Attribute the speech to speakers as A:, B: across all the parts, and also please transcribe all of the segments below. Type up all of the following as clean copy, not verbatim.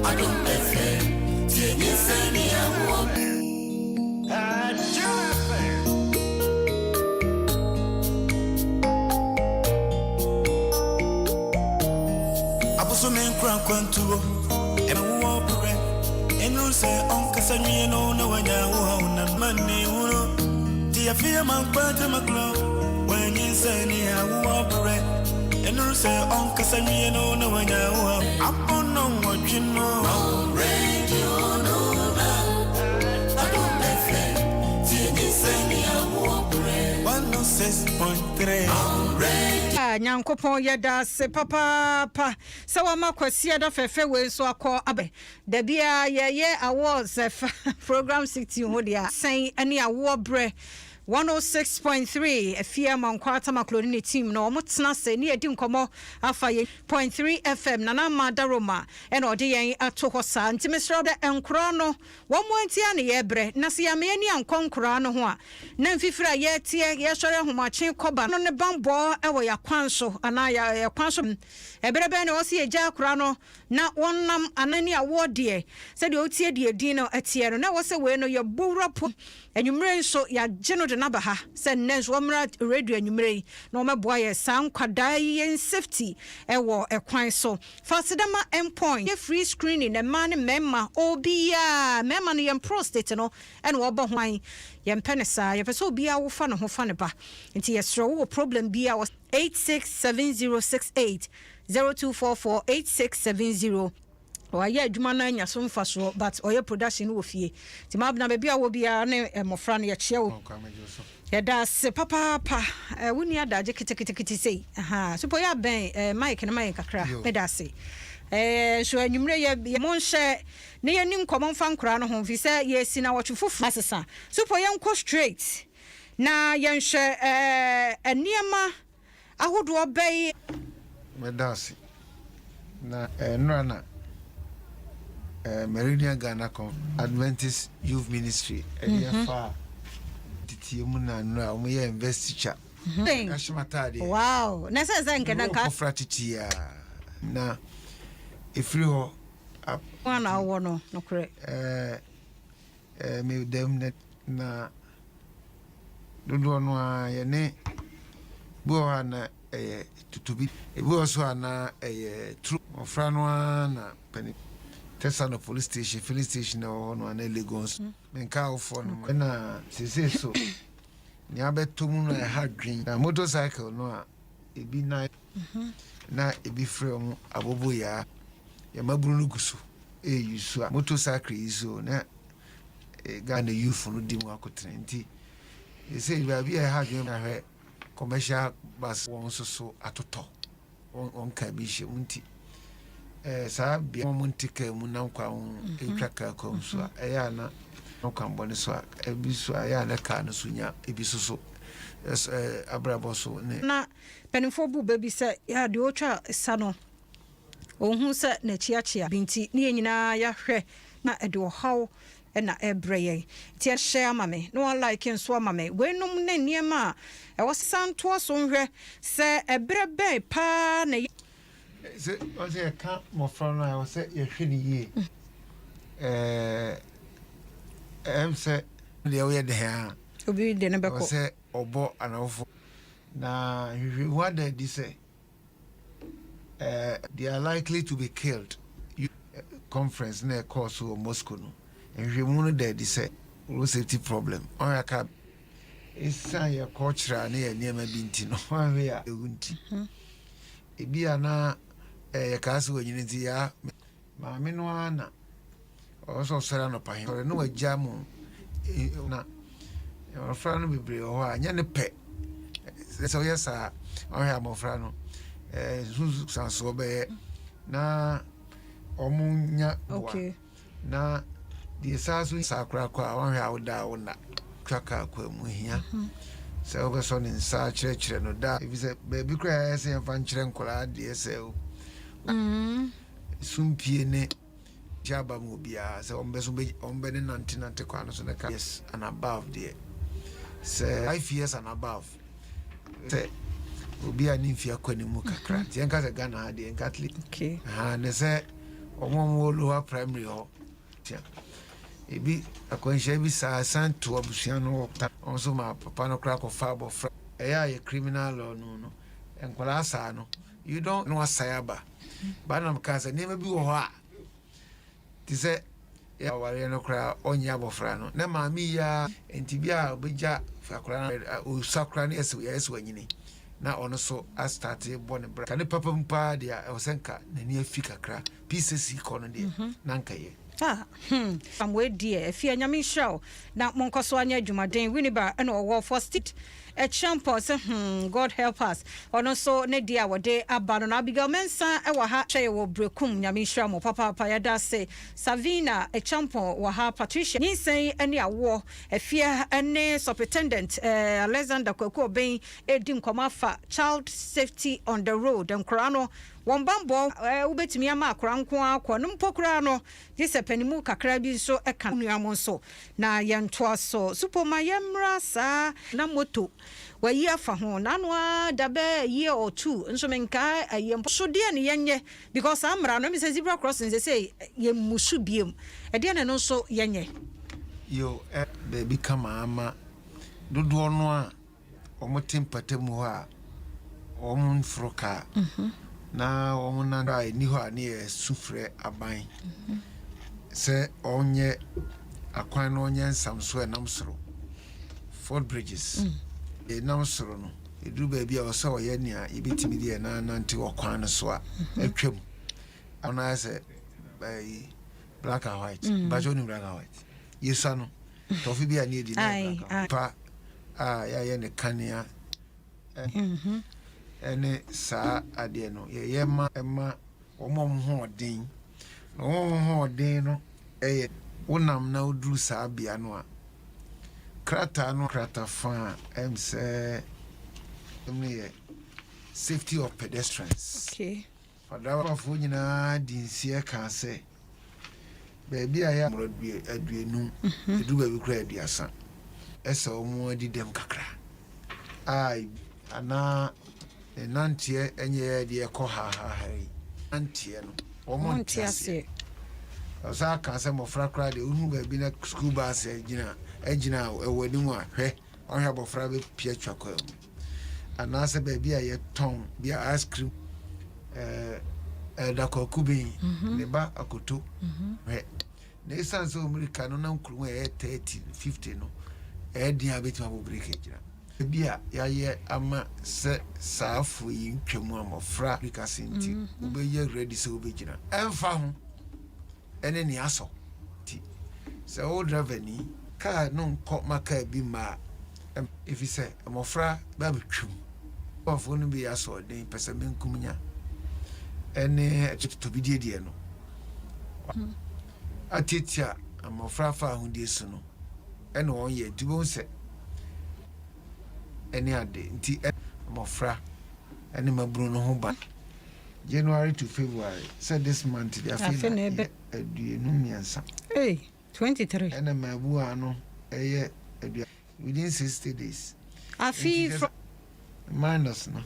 A: Adom FM, tie nyinsɛn ne awoɔ.
B: Abosome nkura nkwantuo ɛma wowɔ berɛ ɛnuru sɛ ɔnkasa nwie no na wanya wo haw na manne hunu nti afei ama nkwantamaklo wanyinsɛn ne awowɔ berɛ ɛnuru sɛ ɔnkasa nwie no na wanya wo haw abɔnɔ nwɔtwe no.
A: Radio no na Adom FM, tie nyinsɛn ne awoɔ berɛ.
B: 106.3.
A: Radio.
C: Ah, Nyankopɔn, yɛda ase papaapa sɛ wama Kwasiada fɛfɛ wei nso akɔ abɛ. Da biara yɛyɛ awards ɛfa program 16 ho deɛ a, sɛn ne awoɔ berɛ. 106.3 Afie Amankwaa Tamaklo ne ne team no wɔn tena ase ne yɛdi nkɔmmɔ afa yɛn .3 FM Nana Ama Daroma ɛna ɔde yɛn ato hɔ saa. Nti mesrɛ wo dɛ nkoraa no wɔn antia ne yɛbrɛ, na sɛ yɛama yɛn ani ankɔ nkoraa no ho a, na mfifiri a yɛteɛ yɛsɔre ahomakye kɔba no ne banbɔ wɔ yɛn akwan so anaa yɛn kwan so. Ɛberɛ bɛn na ɛwɔ sɛ yɛgya akora no na wɔnam anaa ne awoɔ deɛ, sɛdeɛ wotie deɛ din no teɛ no, na ɛwɔ sɛ wei no yɛbɔ wura po anwummerɛ yi nso yɛagye no de no aba ha sɛ nnɛ nso wɔmmra radio anwummerɛ yi na wɔmmɛboa yɛ saa nkwadaa yi yɛn safety wɔ ɛkwan so. Fa aseda ma Endpoint yɛ free screening mmaa ne mmarima, obiara, mmarima no yɛn prostate no na wɔbɔ ho ban, yɛmpɛ no saa, yɛpɛ sɛ obiara wo fa ne ho fa ne ba, nti yɛsrɛ wo wɔ problem biara wɔ 867068 0244 8670. Wayɛ adwuma no anya so mfasoɔ, but ɔyɛ production no wɔ fie, nti Maabena baabi a wɔ biara ne mmɔfra no yɛkyea wo, yɛda ase papaapa. Wo nni adagye keteketekete sei. Ahaa, supo yɛ abɛn mic no ma yɛn kakra, meda ase. Nso anwummere yɛ monhyɛ na yɛni nkɔmmɔ mfa nkoraa no ho, firi sɛ yɛsi nawɔtwe foforɔ asesa. Supo yɛnkɔ straight na yɛnhwɛ nneɛma ahodoɔ bɛn.
D: Meda ase. Na nnora na Meridian Ghana Conference Adventist Youth Ministry ɛde ɛfa teteɛ mu na nnora wɔn yɛ investiture. Ɛhyɛ m'ataadeɛ.
C: Wow! Na ɛsɛ sɛ nkɛnɛ nka.
D: Kɔfra tete a na efiri hɔ.
C: Wɔn na awɔ no nokorɛ.
D: Ɛɛ ɛɛ me dɛm na dodoɔ no ara yɛne bi wɔ hɔ a na ɛyɛ tutubi, ebi wɔ so a na ɛyɛ turo. Mmɔfra no ara na panin Tesano police station, filling station a ɛwɔ hɔ no a na Legon so. Menka awofoɔ no ho. Ɛna seesei so nea abɛtɔ mu no a ɛha dwen na motorcycle no a ebi nan na ebi frɛ wɔn aboboyaa, yɛn mmabunu no gu so ɛreyi so a motorcycle yi so na Ghana youth no di mu akotene nti seesei baabi a ɛha adwene na hwɛ commercial bus wɔn nso so atotɔ wɔn kaa bi hyɛ mu nti ɛɛ saa bea wɔn nte kaa mu nam kwan ho etwa kaa kwan so a ɛyɛ ana kwan bɔne so a ebi so a ɛyɛ ana kaa no so nya ebi so so ɛɛ abrabɔ so ne.
C: Na mpanimfoɔ bu bɛ bi sɛ deɛ ɔtwa sa no Ɔnhu sɛ n'akyiakyia bi nti ne yɛn nyinaa yɛahwɛ na ɛde ɔhaw na ɛrebrɛ yɛn. Nti hyɛ ama me na wa like nso ama me. Weinom ne nneɛma a ɛwɔ sɛ san toa so nhwɛ sɛ ɛberɛ bɛn paa na ɛyɛ.
D: Sɛ wɔn sɛ yɛka mmɔfra no a ɛwɔ sɛ yɛhwɛ no yie. Ɛɛ ɛm sɛ deɛ woyɛ dɛn a.
C: Obi de no bɛkɔ.
D: Ɛwɔ sɛ ɔbɔ anawofo na nhwehwɛmu ada adi sɛ. They are likely to be killed. Conference na ɛkɔɔ so wɔ Moscow no, nhwehwɛmu no da adi sɛ road safety problem. Wɔn aka esiane yɛ cultural ne yɛ nneɛma bi nti no, wɔn a ewu nti. Ebi a na yɛkaa sɛ wɔnyini nti ya maame no ara na Ɔwɔ sɛ ɔsɔre anɔpa he, sɔre na wagya mo na mmɔfra no bebree wɔ hɔ a nyɛ ne pɛ. Sɛ woyɛ saa a, ɔhwɛ a mmɔfra no nsunsuansoɔ bɛyɛ na wɔn nya boa. Na deɛ saa so saa koraa kɔ a wɔhwɛ a woda a wonna twa kaa kwan mu hia sɛ wobɛsɔ ne nsa akyerɛkyerɛ no da, efisɛ baabi koraa ɛyɛ sɛ yɛmfa nkyerɛ nkwadaa deɛ sɛ sumpie ne Gye aba mu obiara sɛ wɔn bɛ so wɔn bɛ ne nante nante kwan no so na ka years and above deɛ sɛ 5 years and above sɛ obi a ne mfe akɔ ne mu kakra nti yɛnka sɛ Ghana ha deɛ nka at least ha ne sɛ. Wɔn a wɔwɔ lower primary hɔ tia. Ebi akwanhyia bi saa san to abusua no wɔ ta. Wɔn nso ma papa no koraa kɔfa abɔfra. Ɛyɛ a yɛ criminal law no mu no, nkwadaa saa no, you don't na wasan aba. Ba na mekaa sɛ nneɛma bi wɔ hɔ a te sɛ yɛ awareɛ no koraa ɔnyɛ abɔfra no na maame yi ara nti bi a ɔbɛgya akwadaa no ɔsua koraa no yɛ sɛ wanyini na ɔno so astarte bɔ ne bra ka ne papa mu paa deɛ ɛwɔ sɛ nka n'ani afi kakra pieces kɔ no deɛ na nka yɛ.
C: Ah, hmm. Wei deɛ, afie Nyame nhyira wo na monkɔ so anyɛ adwumaden. Winneba ɛna ɔwɔ for state Ɛkyerɛmpɔ sɛ God help us. Ɔno nso ne deɛ a wɔde aba no. Na Abigail Mensah ɛwɔ ha hwɛ yɛ wɔ Brekum. Nyame nhyira mo papaapa, yɛda ase. Savina Ɛkyampɔn wɔ ha. Patricia Nyinsɛn ne awoɔ afie ne Superintendent Alexander Kwaku Obeng ɛredi nkɔmmɔ afa child safety on the road. Nkoraa no wɔn bammɔ, wobɛtumi ama akora nko ara kɔ no mpo koraa no, gye sɛ panimu kakra bi nso ka nua mo nso na yɛntoa so. Supo ma yɛmmra saa na moto wayi afa ho n'ano ara da bɛɛ a year or two nso menkaa ayie mpo. So deɛ ne yɛnyɛ because saa mmara no ɛmi sɛ zebra crossing sesei yɛmmu so biom, ɛdeɛ na ɛno nso yɛnyɛ?
D: Yo, ɛ baabi kama ama dodoɔ no a wɔte mpatamu hɔ a wɔmforo kaa na wɔn nan a ɛni hɔ a ne yɛsu frɛ aban sɛ ɔnyɛ akwan no, ɔnyɛ nsamso a ɛnam soro, foot bridges ɛnam soro no. Ɛduru baabi a ɔsɛ ɔyɛ nea yɛbɛtumi de yɛn nan nante wɔ kwan no so a atwam. Ɔno ayɛ sɛ ɛyi black and white mpakyɛ wonim black and white yɛsua no tɔfe bi a ne yɛdi ne black and white pa a yɛayɛ ne kanea ɛne saa adeɛ no yɛyɛ ma ɛma wɔn a wɔn ho ɔden na wɔn a wɔn ho ɔden no ɛyɛ wonam na woduru saa bea no a krataa no krata fa a ɛm sɛ ɛm no yɛ safety of pedestrians. Ɔdrabafoɔ nyinaa di nseɛ kaa sɛ baabi a yɛ 50, ɛduru baabi koraa 30, ɛsɛ wɔn adi dɛm kakra a anaa ne nanteɛ nyɛ deɛ ɛkɔ hahaha yi nanteɛ no wɔn nte aseɛ. Ɔsan kaa sɛ mmɔfra koraa deɛ, wohu baabi na school bus agyina agyina ɛwɔ anim a, hwɛ ɔhwɛ abɔfra bɛpia twa kwan mu anaasɛ baabi a yɛtɔn bi a ice cream ɛda kwaku ben ne ba akoto hwɛ na ɛsiane sɛ ɔmmirika no nam kurom a ɛyɛ 30 50 no, ɛyɛ den a bɛtumi abɔ brake agyina bi a yɛayɛ ama sɛ saa afo yi ntwa mu a mmɔfra mirika se nti wobɛyɛ ready sɛ wobɛgyina ɛmfa ho ɛne nea asɔ. Nti sɛ wo driver ni kaa no nkɔ ma kaa bi mma a, ɛfiri sɛ mmɔfra bɛ abɛtwam afoɔ no bi yɛ asoɔden pɛ sɛ menkum nya ɛne totobidie deɛ no atiatia mmɔfra fa ahodie so no ɛna wɔn yɛ. Nti wobɛhu sɛ ɛne ade nti mmɔfra ɛne mmabunu no ho ban. January to February sɛ this month de afei na yɛ 23.
C: Hey, 23.
D: Ɛna mmaabua no ɛyɛ adua within 60 days.
C: Afi
D: minus no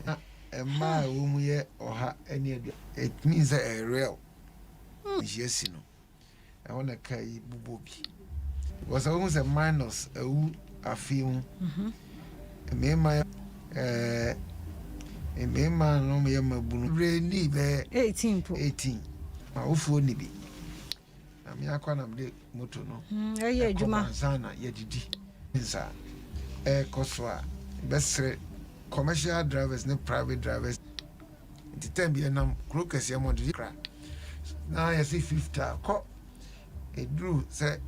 D: na mmaa a ɛwɔ mu yɛ ɔha ne adua. It means sɛ ɛyɛ real nhyia si no ɛhɔ na kaa yi bobɔ bi because wohu sɛ minus awu afe mu mmarima mmarima no yɛ mmabunu bebree ni bɛyɛ
C: 18 po.
D: 18 awofoɔ ni bi na me akɔ na mede moto no
C: ɛyɛ adwuma
D: ansa na yɛdidi nsa ɛrekɔ so a bɛsrɛ commercial drivers ne private drivers. Nti time bi ɛnam kuro kɛseɛ mu ɔde kra na yɛsɛ 50 a kɔ ɛduru sɛ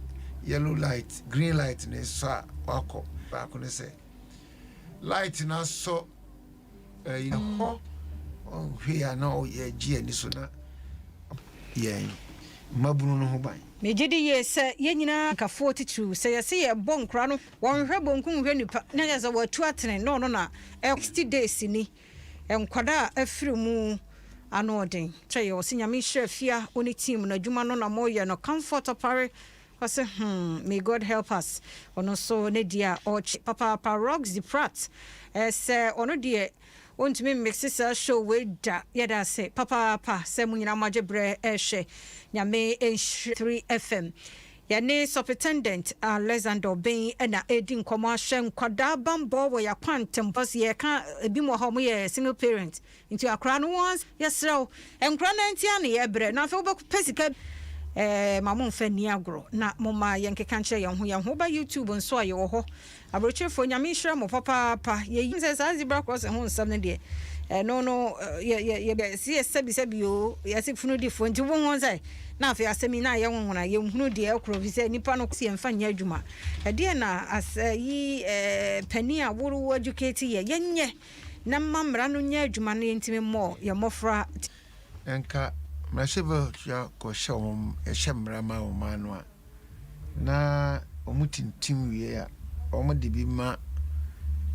D: yellow light, green light ne sɔ a wakɔ baako ne sɛ light na asɔ ɛyi hɔ ɔnhwɛ a na ɔyɛ ani so na yɛn mmabunu no ho ban.
C: Megye di yie sɛ yɛn nyinaa nkafoɔ titiriw sɛ yɛsɛ yɛbɔ nkora no wɔnhwɛ bonkum nhwɛ nipa na yɛ sɛ wɔatu atene na ɔno na 60 days ni nkwadaa a afiri mu ano ɔden kyɛ yɛ. Ɔsɛ Nyame nhyira fia wo ne team no adwuma no na moyɛ no. Comfort Ɔpare ɔsɛ may God help us. Ɔno nso ne deɛ a ɔrekye papaapa. Roxy Pratt sɛ ɔno deɛ. Wontumi mmixe saa show wei da. Yɛda ase papaapa sɛ mo nyinaa moagye berɛ rehwɛ. Nyame nhyira 3FM. Yɛne Supritendent Alexander Obeng na ɛredi nkɔmmɔ ahwɛ nkwadaa bammɔ wɔ yɛn akwantam. Because yɛka ebi mu wɔ hɔ a wɔyɛ single parent. Nti akwadaa no wɔn yɛsrɛ wo nkwadaa no ntia ne yɛbrɛ na afei wobɛpɛ sika ma momfa nni agorɔ na momma yɛnkeka nkyerɛ yɛn ho yɛn ho. Woba YouTube nso a, yɛwɔ hɔ. Aborɔkyerɛfoɔ, Nyame nhyira mo papaapa. Yɛyi sɛ saa zebra crossing ho nsɛm no deɛ, ɛno no yɛ yɛ si yɛ sɛbi sɛbi o, yɛsi funu difoɔ nti wohu sɛ na afei asɛm yi na yɛ nwonwona, yɛnhunu deɛ ɛkorɔ fi sɛ nipa no si yɛmfa nyɛ adwuma. Ɛdeɛ na asɛ yi panin a woro educate yɛ yɛnyɛ na mma mmara no nyɛ adwuma no, yɛntumi mmɔ yɛn mmɔfra.
D: Nka mmarahyɛbadwa kɔhyɛ wɔn, ɛhyɛ mmara ma wɔn ano a, na wɔn tintim wie a, wɔn de bi ma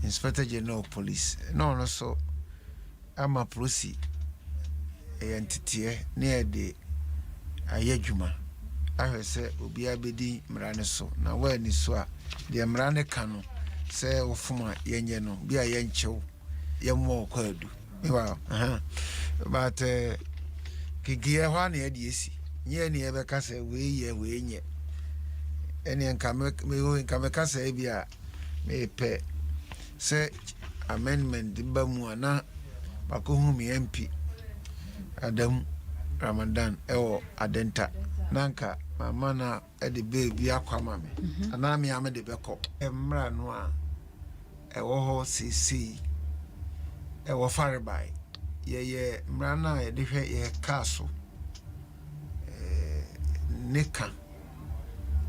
D: Inspector General of Police na ɔno nso ama polisi ɛyɛ nteteɛ ne yɛde ayɛ adwuma ahwɛ sɛ obiara bɛdi mmara no so, na wɔani so a, deɛ mmara no ka no sɛ wofom a yɛnyɛ no bi a yɛnkyɛw yɛmmɔ wo kwaadu. Wow. But kinkiɛ hɔ a na yɛde esi nyɛ ne yɛbɛka sɛ wei yɛ, wei nyɛ. Ɛneɛ nka meka sɛ bi a mepɛ sɛ amendment ba mu a, na makɔhu me MP Adamu Ramadan ɛwɔ Adenta na nka mama na ɛde bill bi akɔ ama me anaa me a mede bɛkɔ. Mmra no a ɛwɔ hɔ seesei ɛwɔ farebae, yɛyɛ mmara no a yɛde hwɛ yɛ kaa so ne ka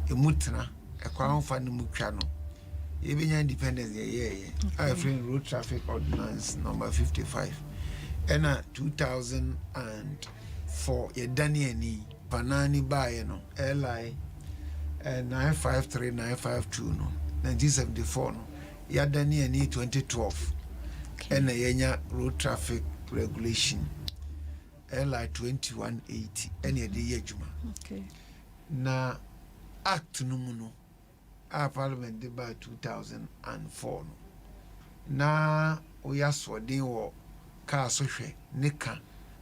D: emu tena ɛkwan ho fa ne mu twa no. Yɛbɛnya independence, yɛyɛɛyɛ a yɛfrɛ no Road Traffic Ordinance Number 55, ɛna 2004 yɛdane ani panani baeɛ no LI 953952 no, 1974 no yɛadane ani 2012, ɛna yɛnya Road Traffic Regulation LI 2180, ɛna yɛde yɛ adwuma. Na act no mu no a Parliament de baa 2004 no, na woyɛ asoɔden wɔ kaa so hwɛ ne ka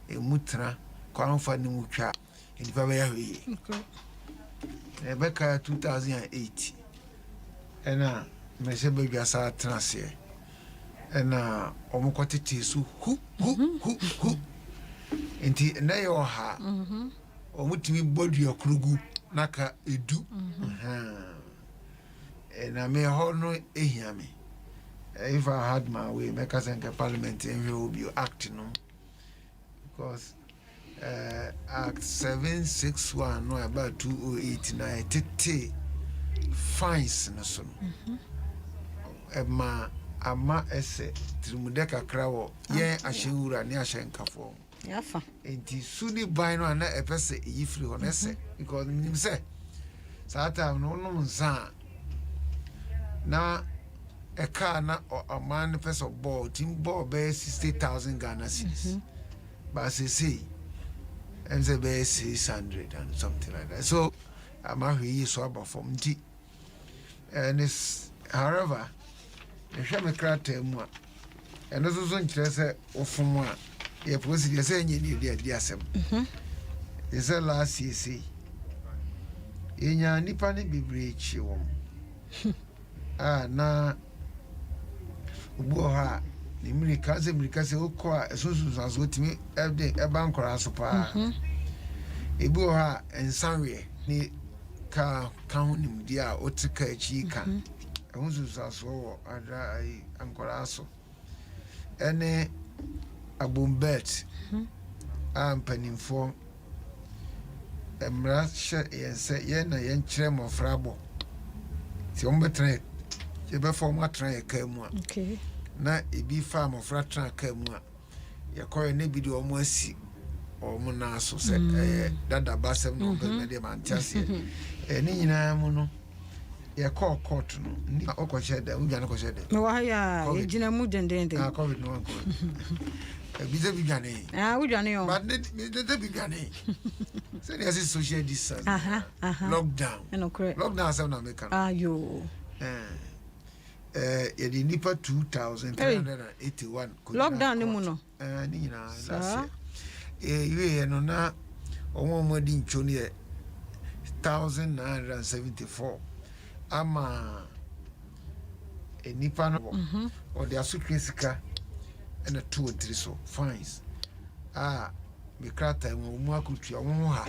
D: emu tena kwan fa ne mu twa, nnipa bɛyɛ ahwɛ yie. Na ɛbɛka 2008 ɛna mmɛhyɛ badwa saa tena aseɛ, ɛna wɔn kɔtete so hu hu hu hu, nti ɛnɛ yɛ ɔha wɔn tumi bɔ dua koro gu n'aka edu. Na me hɔ no ehia me. If I had my way, mɛka sɛ nka Parliament nhwɛ hɔ bio, act no, because Act 761 no about 208 na ɛtete fines no so no, ɛma ama ɛsɛ tirimudɛ kakra wɔ yɛn ahyɛnwura ne ahyɛnkafoɔ ho.
C: Yɛafa.
D: Nti su ne ban no a na ɛpɛ sɛ ɛyi firi hɔ no ɛsɛ, because menim sɛ saa time no wonom nsa a na ɛkaa na ɔman no pɛ sɛ ɔbɔɔ ɔtumi bɔɔ bɛyɛ 60,000 Ghana cedis, but seesei ɛm sɛ bɛyɛ 600 and something like that, so ama ahwɛ yie so aba fam. Nti ɛne, however, mehwɛ me krataa mu a, ɛno nso so nkyerɛ sɛ wofom a yɛ polisi deɛ sɛ ɛnyɛ ne yɛde adi asɛm te sɛ last year sei yɛnya nnipa no bebree kye wɔn a, na obi wɔ hɔ a ne mmirika sɛ mmirika sɛ wokɔ a ɛso nsunsuanso tumi ɛde ɛba nkɔraa so paa. Ebi wɔ hɔ a nsaweɛ ne kaa ka ho nimdeɛ a wote kaa akyi ka ɛho nsunsuansoɔ wɔ adra ayi nkɔraa so, ɛne abombɛt a mpanimfoɔ mmara hyɛ yɛn sɛ yɛn na yɛnkyerɛ mmɔfra bɔ nti wɔn bɛtena, yɛbɛfa wɔn atena yɛ kaa mu a, na ebi fa mmɔfra tena kaa mu a, yɛkɔɛ na ebi de wɔn asi wɔn nan so sɛ ɛyɛ dada basɛm na wɔn bɛ deɛ ma nte aseɛ. Ɛne nyinaa mu no, yɛkɔɔ court no ni ɔkɔhyɛ dɛ wodwane kɔhyɛ dɛ.
C: Mewɔ ha yɛ a.
D: Covid.
C: Yɛgyina mu dendenden.
D: Ah, COVID no wankɔ ebi sɛ bi dwane.
C: Ah, wodwane o.
D: But ne sɛ bi dwane sɛdeɛ ɛsɛ social distance,
C: Aha, aha.
D: lockdown.
C: Ɛnokorɛ.
D: Lockdown asɛm na meka no.
C: Ayo.
D: Yɛde nnipa 2,381 kɔgyinaa
C: Lockdown no mu
D: court.
C: no?
D: Ne nyinaa
C: Saa.
D: last year. Yɛwieɛ no na wɔn a wɔadi ntwo no yɛ 1,974 ama nnipa no wɔde asotwe sika na to wɔn tiri so, fines a me krataa mu wɔn akɔtua wɔn ho ha.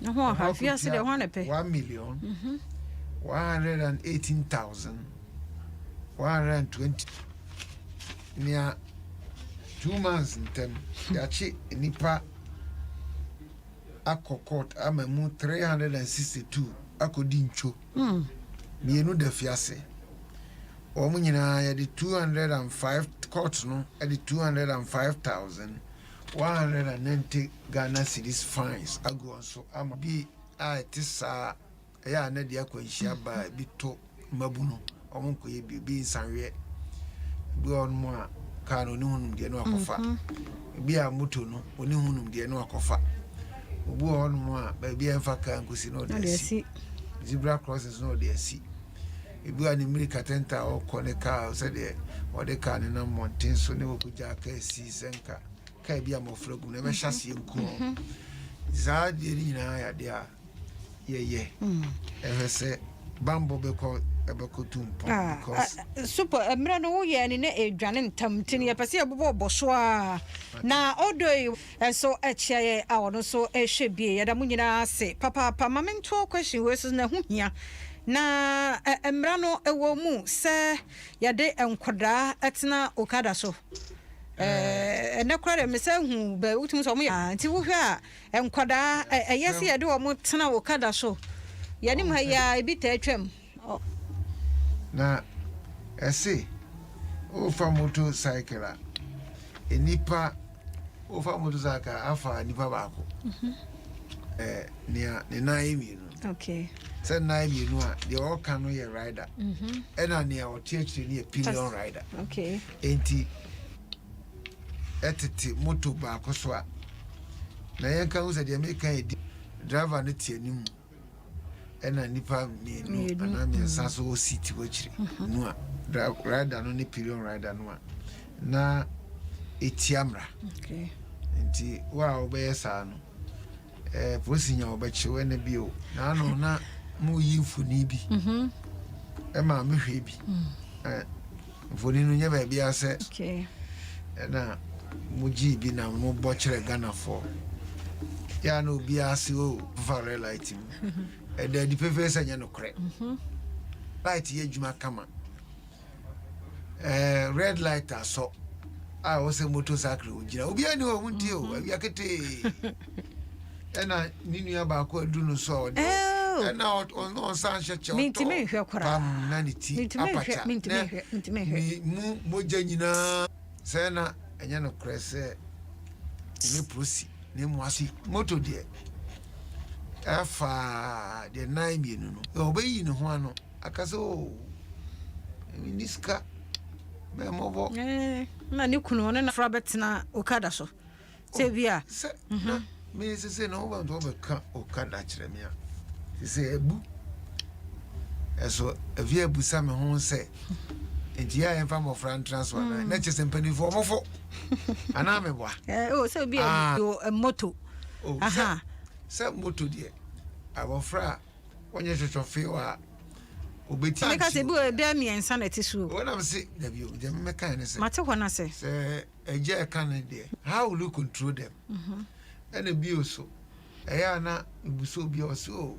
C: Ne ho ɔha fiase deɛ ho anɛpɛ.
D: 1,118,120 nea 2 months ntɛm yɛakye nnipa akɔ court ama mu 362 akɔdi ntwo, mmienu da fiase. Wɔn nyinaa yɛde 205 court no de 205,190 Ghana cedis fines agu wɔn so ama bi a ɛte saa. Ɛyɛ a na de akwanhyia ba bi to mmabu no, wɔn nkɔyɛ bi bi nsanweɛ bi wɔ hɔnom a kaa no ɔne ho nimdeɛ no akɔfa bi a moto no ɔne ho nimdeɛ no akɔfa. Obi wɔ hɔnom a baabi a ɛmfa kaa nkosi na ɔde asi zebra crossings na ɔde asi. Ebi a ne mmirika tɛnta a ɔkɔ ne kaa sɛdeɛ ɔde kaa ne nam mmɔnten so ne wɔkɔgya kaa si sɛ nka kaa bi a mmɔfra gu no ɛbɛhyɛ aseɛ nku hɔ. Saa adeɛ no nyinaa yɛ adeɛ a yɛyɛ ɛhwɛ sɛ bambɔ bɛkɔ ɛbɛkɔ tu mpɔn because
C: Super. Mmerɛ no woyɛ ne na ɛdwane ntam nti no yɛpɛ sɛ yɛbobɔ bɔ so a na ɔdɔ yi nso akyia yɛ a ɔno nso ɛhwɛ bie. Yɛda mo nyinaa ase papaapa. Ma mentoɔ question wei so na ɛho hia na mmara no ɛwɔ mu sɛ yɛde nkɔdaa ɛtena okada so. Ɛnɛ koraa deɛ mesɛ hu bɛ wotumi sɛ ɔmo yɛ nti wohwɛ a nkɔdaa ɛyɛ sɛ yɛde ɔmo tena okada so. Yɛnim ha yi a ebi taa atwam.
D: Na ɛse wofa motorcycle a nipa wofa motorcycle a afa nipa baako nea ne nan yɛ mmienu sɛ nan mmienu a deɛ ɔka no yɛ rider ɛna nea ɔte akyire no yɛ pillion rider. Enti ɛtete moto baako so a na yɛnka ho sɛ deɛ meka yɛ di driver no te anim ɛna nipa mmienu
C: Mmienu,
D: anaa mmiɛnsa so wɔ seat wɔ akyire no a rider no ne pillion rider no a na ɛtia mmara. Nti wo a wobɛyɛ saa no polisi nya wɔbɛkyew ɛna bio naano na moyi mfoni bi ɛma mehwɛ bi. Mfoni no nyɛ baabi a sɛ ɛna mogyee bi na mobɔ kyerɛ Ghanafoɔ yɛa na obiara se o fa red light mu. Ɛda adi pefee sɛ nyɛ nokorɛ. Light yɛ adwuma kama. Red light asɔ a ɛwɔ sɛ motorcycle ogyina obiara ni hɔ ɔmo ntie o awia ketee ɛna ne nua baako adu no so a ɔde
C: Oh.
D: ɛna ɔno ɔnsan hyɛ kyɛ.
C: Mintimi nhwɛ koraa.
D: Pam na ne ti
C: Mintimi nhwɛ,
D: apakya
C: mintimi
D: na
C: nhwɛ, mintimi nhwɛ.
D: ne mu mogya nyinaa sɛ na ɛnyɛ nokorɛ sɛ ɛnyɛ polisi na emu ase moto deɛ ɛfa deɛ nan mmienu no ɔbɛyi ne ho ano aka sɛ o ni sika mɛmɔbɔ.
C: Na ne kunu ɔne nafra bɛtena okada so sɛ bi a
D: sɛ na me sese na wobɛntɔ wobɛka okada kyerɛ me a sese abu ɛso afie abusa me ho sɛ nti yɛ a yɛmfa mmɔfra ntena so anaa na kyerɛ sɛ mpanimfoɔ ɔmɔfo anaa meboa.
C: O sɛ bi a
D: Ah.
C: o, moto.
D: O, sɛ moto deɛ abɔfra a wɔnyɛ twɔtwɔfew a obɛti
C: Meka sɛ bi wɔ bɛɛ mmiɛnsa na ɛte so o.
D: Wɔnam se dabi o deɛ memɛkae ne sɛ
C: Mate hɔ no ase.
D: Sɛ ɛgya ɛka no deɛ, how will you control them? Ɛna bio so ɛyɛ a na mebusa obi a ɔse o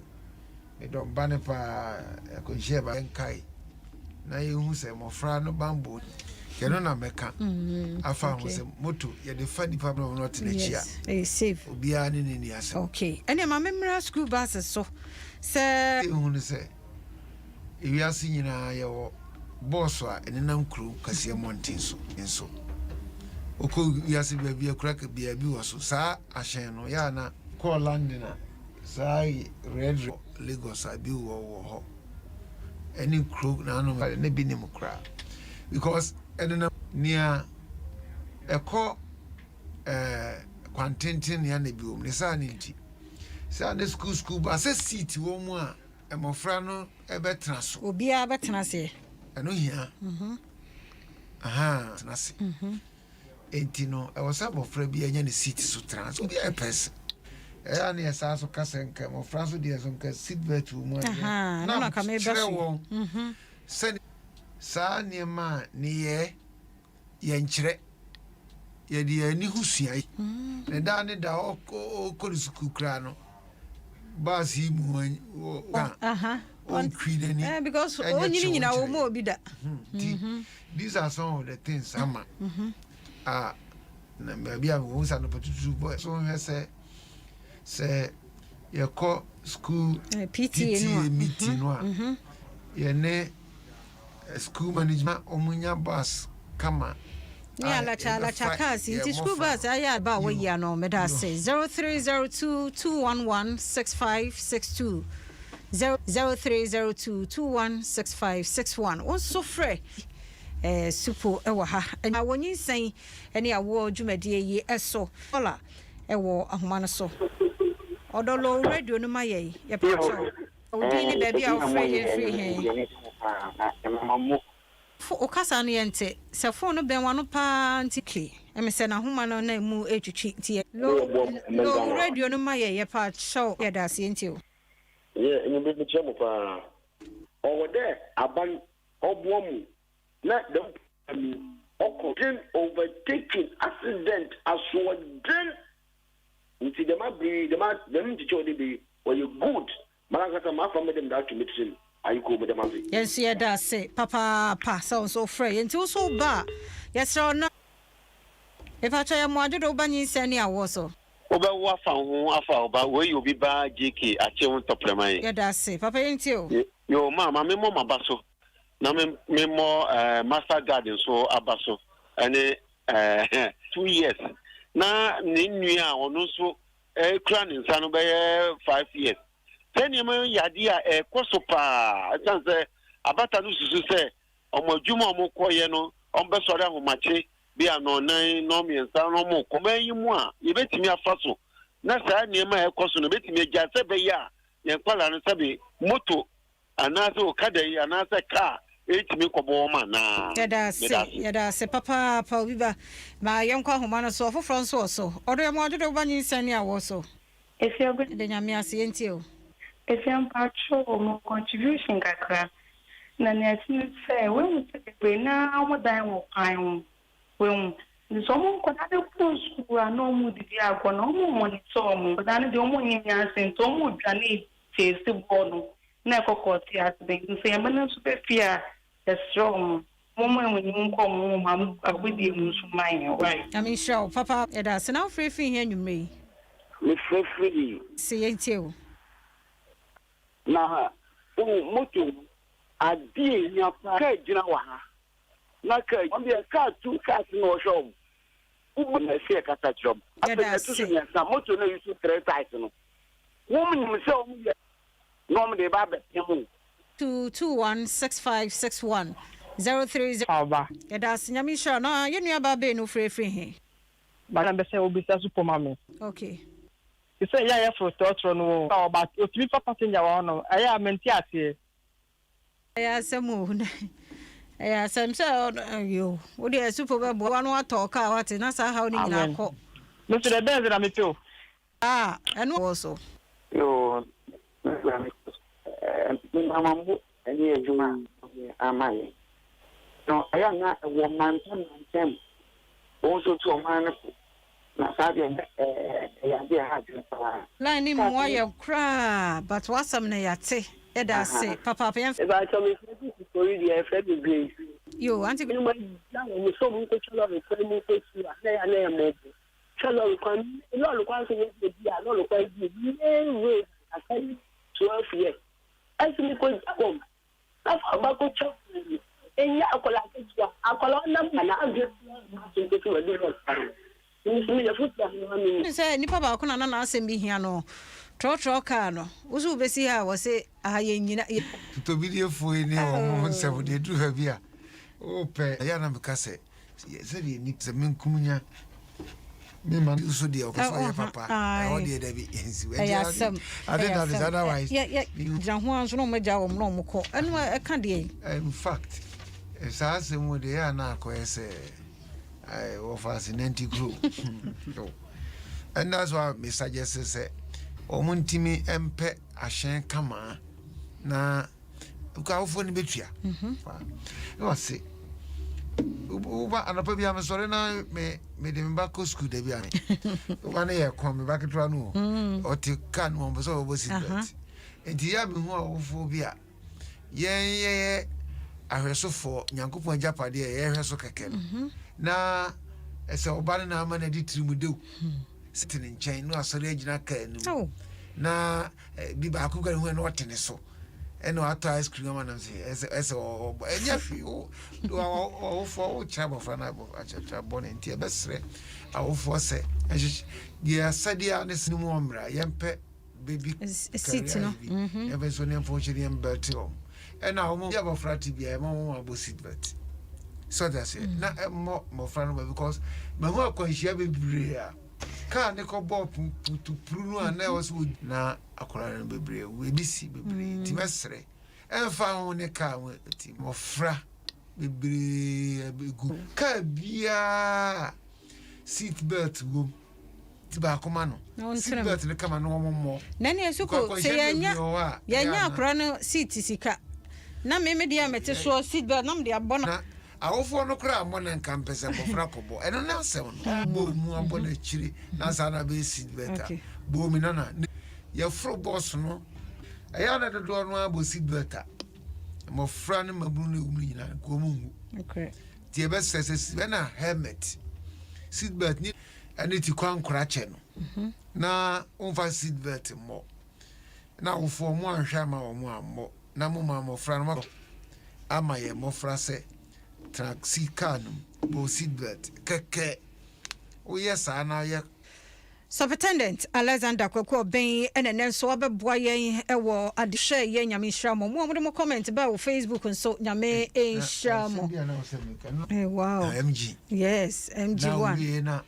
D: medɔ mba no paa akwanhyia ba nkae na yɛhu sɛ mmɔfra no bambɔ kɛno na mɛka afa ho sɛ moto yɛde fa nipa no na ɔte n'akyi a
C: Yes, ɛyɛ safe.
D: Obiara ne ne ni asɛm.
C: Okay, ɛne ma memmra school buses so sɛ
D: ɛhu no sɛ ewiase nyinaa yɛwɔ bɔɔso a ɛnenam kuro kɛseɛ mmɔnten so nso wokɔ wiase baabi akura baabi wɔ so saa ahyɛn no yɛ a na kɔɔ London a saa red Lagos a bi wɔ hɔ ɛne kuro nanom ne bi nim koraa because ɛnenam nea ɛkɔ kwantenten nea na bi wɔ mu ne saa ne nti saa ne school bus sɛ seat wɔ mu a mmɔfra no ɛbɛtena so.
C: Obiara bɛtena aseɛ.
D: Ɛno hia. Ahaa, tena ase. Enti no, ɛwɔ sɛ abɔfra bi anya ne seat so tena. Sɛ obi ayɛ pɛs. Ɛyɛ a na yɛsaa so ka sɛ nka mmɔfra nso deɛ so nka seat belt wɔ mu adeɛ. Na kyerɛ wɔn sɛ saa nneɛma a ne yɛ yɛnkyerɛ. Yɛde yɛn ani ho sua. Ne daa ne da ɔkɔ ne sukuu koraa no, bus yi mu ɔka ɔntwi n'ani.
C: Eh, because onyini nyina wɔ mu obi da.
D: Nti these are some of the things ama a na baabi a wɔn nsa no pɛtutu bɔ so nhwɛ sɛ sɛ yɛkɔ school
C: PTA
D: meeting no a yɛne School management wɔn nya bus kama.
C: Ne alakya alakya cars nti school bus ayɛ aba a wayi ano meda ase 0302 211 6562 0302 2165 61 wo nso frɛ eh, supo wɔ ha wɔ nyinsɛn ne awoɔ dwumadie yi so kɔla ɛwɔ ahoma no so ɔdɔ low radio no ma yɛn yɛpɛ kyɛw. Wo din ne baabi a wofrɛ yɛn firi he? Fo wo kasa no yɛnte. Sɛ phone no bɛn w'ano paa nti. Okay ɛme sɛ n'ahoma no na emu retwitwi nti yɛ. Low low radio no ma yɛ yɛpa kyɛw yɛda ase yɛntie wo.
E: Yeah, enyimber mekyia mo paa. Ɔwɔ dɛ aban ɔboa mu na dɛm program yi ɔkɔ. Den overtaking accident asoɔden Ntsi dɛm aber yi, dɛm a dɛm nkyekyɛw a ɔda bi yi, ɔyɛ good. Marankasa mafa me dɛ medze ato me tsirmu. Ayekoo, meda mo ase.
C: Yɛn nso yɛda ase papaapa sɛ wo nso wofrɛ yɛn nti wo nso woba a yɛsrɛ wo na. Mepakyɛ yɛ mmoa dodo woba nyinsɛn ne awoɔ so.
F: Wobɛwo afa wo ho afa wo ba wei yɛ obi ba JK akye wo ntɔprɛma yi.
C: Yɛda ase papa yɛntie o.
F: Yoo ma ma me mmɔ m'aba so na me me mmɔ eh, master guard nso aba so ɛne eh, 2 years na ne nua a ɔno nso kura ne nsa no bɛyɛ 5 years. Sɛ nneɛma yɛ adeɛ a ɛkɔ so paa, ɛsiane sɛ abata no susu sɛ ɔmo adwuma a ɔmo kɔyɛ no, ɔmo bɛsɔre ahomakye bi a nɔnan nɔmmiɛnsa na ɔmo kɔ ɔman yi mu a, yɛbɛtumi afa so na saa nneɛma a ɛkɔ so no bɛtumi agya sɛ ɛbɛyɛ a yɛn nkwadaa no sɛbe moto anaasɛ okada yi anaasɛ kaa ɛtumi kɔbɔ wɔn anaa.
C: Yɛda ase.
F: Meda ase.
C: Yɛda ase papaapa obi ba ma yɛnkɔ ahoma no so ɔfoforɔ nso wɔ so ɔdɔ yɛ mo adodo woba nyinsɛn ne awoɔ so.
G: Efia.
C: Yɛda Nyame ase, yɛntie o.
G: Efia, mpakyɛw, mo contribution kakra na nea ɛte ne sɛ woehu sɛ bebree naa wɔn dan wɔ kwan ho, woehu nti sɛ wɔn nkwadaa no kɔ sukuu a na wɔn didi agorɔ na wɔn monitor wɔn nkwadaa no deɛ, wɔn nyɛ nyansa nti wɔn dwane chase bɔɔl no na ɛkɔ kɔɔte accident. Nti sɛ yɛn ba no nso bɛ fie a, yɛsrɛ wɔn wɔn mu ɛwɔ nkɔ wɔn mu agodie mu nso ma yɛn right.
C: Nyame nhyira wo papa, yɛda ase. Na wofrɛ firi he anwummerɛ yi?
E: Mefrɛ firi.
C: Se yɛntie o.
E: Na wohu moto ade a ehia paa, kaa gyina wɔ ha na kaa wɔn deɛ kaa tu cars na ɔhwɛ wɔn wobɔ na ɛsɛ yɛkasa kyerɛ wɔn. Afei
C: Yɛda
E: ɛto so
C: ase.
E: mmiɛnsa, moto no a ɛyi so three tyres no, wɔn nim sɛ wɔn yɛ na wɔn de ba abɛpem o.
C: 2216561 030.
H: Ɔba.
C: Yɛda ase, Nyame nhyira wo. Na yɛn nua baa bɛn no wofrɛ firi he?
H: Ba na bɛsɛ obisa so poma me. Te sɛ yɛ a yɛforo trɔtrɔ no wɔ ɔba otumi fa passenger wɔ hɔ no, ɛyɛ a mente aseɛ.
C: Ɛyɛ asɛm o, ɛyɛ asɛm sɛ yo wo deɛ supo bɛboa wa no atɔ kaa wate na saa haw no nyinaa
H: Amen.
C: kɔ.
H: Me nso deɛ Benz na mepɛ o.
C: Ah, ɛno wɔ so.
I: Yoo, me mama ne adwuma a ama yɛn no, ɛyɛ a na ɛwɔ mantam mantam wɔn nso tu ɔman no fo na saa deɛ ɛyɛ adeɛ a ɛha adwene paa.
C: Line ne mmoa yɛ koraa, but w'asɛm no yɛate, yɛda ase papaapa yɛn.
J: Ìbàtɔ mi fẹ́ bí kòkòrò deɛ ɛfẹ́ mi Grace.
C: Yo, aunty.
J: Ɛnu ma gya wɔn sɛ ɔmo nkɔtwa lɔɔre kwan mu nkɔsi a na yɛ na yɛ mɔbɔ twa lɔɔre kwan, lɔɔre kwan so yɛ bi a lɔɔre kwan bi main road asɛn 12 years ɛsɛ mi kɔ gya wɔn nafa ɔba kɔ twa enye akɔla ketewa akɔla ɔnam na adwe so nkosi wɔ de lɔɔre kwan mu mi yɛ foto ahoma mi.
C: Sɛ nipa baako na n'asɛm bi hia no trɔtrɔ kaa no, woso wobɛsi ha a wɔse aha yɛ nyina.
D: Totobidiefoɔ yi ne wɔn nsɛm deɛ duru ha bi a wopɛ ɛyɛ na meka sɛ sɛdeɛ ni sɛ menkum nya mema so deɛ ɔpɛ sɛ ɔyɛ papa ɛhɔ deɛ dabi ɛnsi.
C: Ɛyɛ asɛm.
D: Ade that is otherwise.
C: Gyina ho a nso na ɔmo agya wɔn na ɔmo kɔ ɛno ɛka deɛ.
D: In fact. Saa asɛm mu deɛ, ɛyɛ a na akɔyɛ sɛ wɔfa ase nanti kuro. And that's why me suggest sɛ wɔn ntumi mpɛ ahyɛn kama na awofoɔ no bɛtua. Na wɔse woba anɔpa bi a, mesɔre na me mede me ba kɔ sukuu da bi a, woba no yɛ kɔn me ba ketewa no o, ɔte car no mu, ɔmpɛ sɛ ɔbɛbɔ seat belt. Nti yɛ a mehu awofoɔ bi a yɛn yɛyɛ ahwɛsofoɔ, Nyankopɔn agyapadeɛ a yɛhwɛ so kɛkɛ no, na ɛsɛ ɔba no na ama no adi tirimu dew te ne nkyɛn na wasɔre agyina kaa no mu na bi baako kora hu na ɔte ne so ɛna watɔ ice cream ama nam sɛ ɛsɛ ɔbɔ, ɛnyɛ hwee. Wo awofoɔ wokyerɛ abɔfra no akyerɛkyerɛ bɔne, nti ɛbɛsrɛ awofoɔ sɛ ɛhyehyɛ deɛ asɛdeɛ a ne sene mu ɔmmra, yɛmpɛ baby
C: seat no.
D: Bi yɛmfa nso ne yɛmfa nhyɛ ne yɛmbɛlte wɔn, ɛna wɔn yɛ abɔfra te bia ɛma wɔn abɔ seat belt sɛ ɔde aseɛ na ɛmmɔ mmɔfra no ba, because mahu akwanhyia bebree a kaa ne kɔbɔ putupuru no a na ɛwɔ sɛ na akwadaa no bebree awu, ebi si bebree. Nti mɛsrɛ, ɛmfa ho ne kaa ho, nti mmɔfra bebree egu kaa biara, seat belt wom ti baako ma no seat belt no kama na wɔn mmɔ.
C: Na ne ɛso ko sɛ yɛnya akora no seat sika na meme deɛ a mete soɔ, seat belt na mede abɔ no.
D: Na awofoɔ no koraa mmɔ na nka mpɛ sɛ mmɔfra kɔbɔ ɛno ne asɛm no bɔ mu abɔ n'akyire na saa na bɛyɛ seat belt a bɔ mi nana yɛforo bɔs no, ɛyɛ ana dodoɔ no abɔ seat belt a mmɔfra no mmabunu no ɛwum no nyinaa nka ɔmu nwu. Nti yɛbɛsrɛ sɛ ɛna helmet, seat belt ne ɛne ti kwankora kyɛ no na womfa seat belt mmɔ na awofoɔ mo anhwɛ ama wɔn ammɔ na mo ma mmɔfra no ama yɛ mmɔfra sɛ tena si car no mu bɔ seat belt kɛkɛ, woyɛ saa na yɛ.
C: Superintendent Alexander Kwaku Ɔbɛn ɛna ɛnɛ nso wabɛboa yɛn ɛwɔ adehwɛ yɛ. Nyame nhyira mo, mo a mode mo comment baa wɔ Facebook nso, Nyame nhyira mo. Wow.
D: MG.
C: Yes, MG1.
D: Na wie na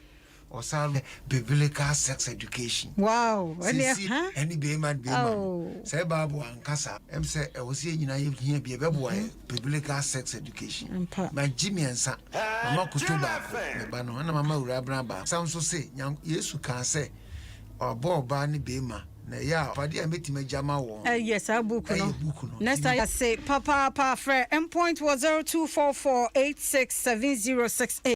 D: ɔsan biblical sex education.
C: Ɛne
D: ha ɛne bɛrima ne bɛrima no sɛ Bible ankasa sɛ ɛwɔ sɛ yɛn nyinaa yɛhia bi ɛbɛboa yɛ biblical sex education. Magye mmiɛnsa, mama koto baako me ba no, ɛna mama wura abena baako sam so se Yesu kaa sɛ ɔbɔ ɔbaa ne bɛrima na ɛyɛ a adeɛ a mɛtumi agya ma wɔn.
C: Ɛyɛ saa book no.
D: Ɛyɛ book no.
C: Next time ase papaapa, frɛ Mpoint wɔ 0244867068.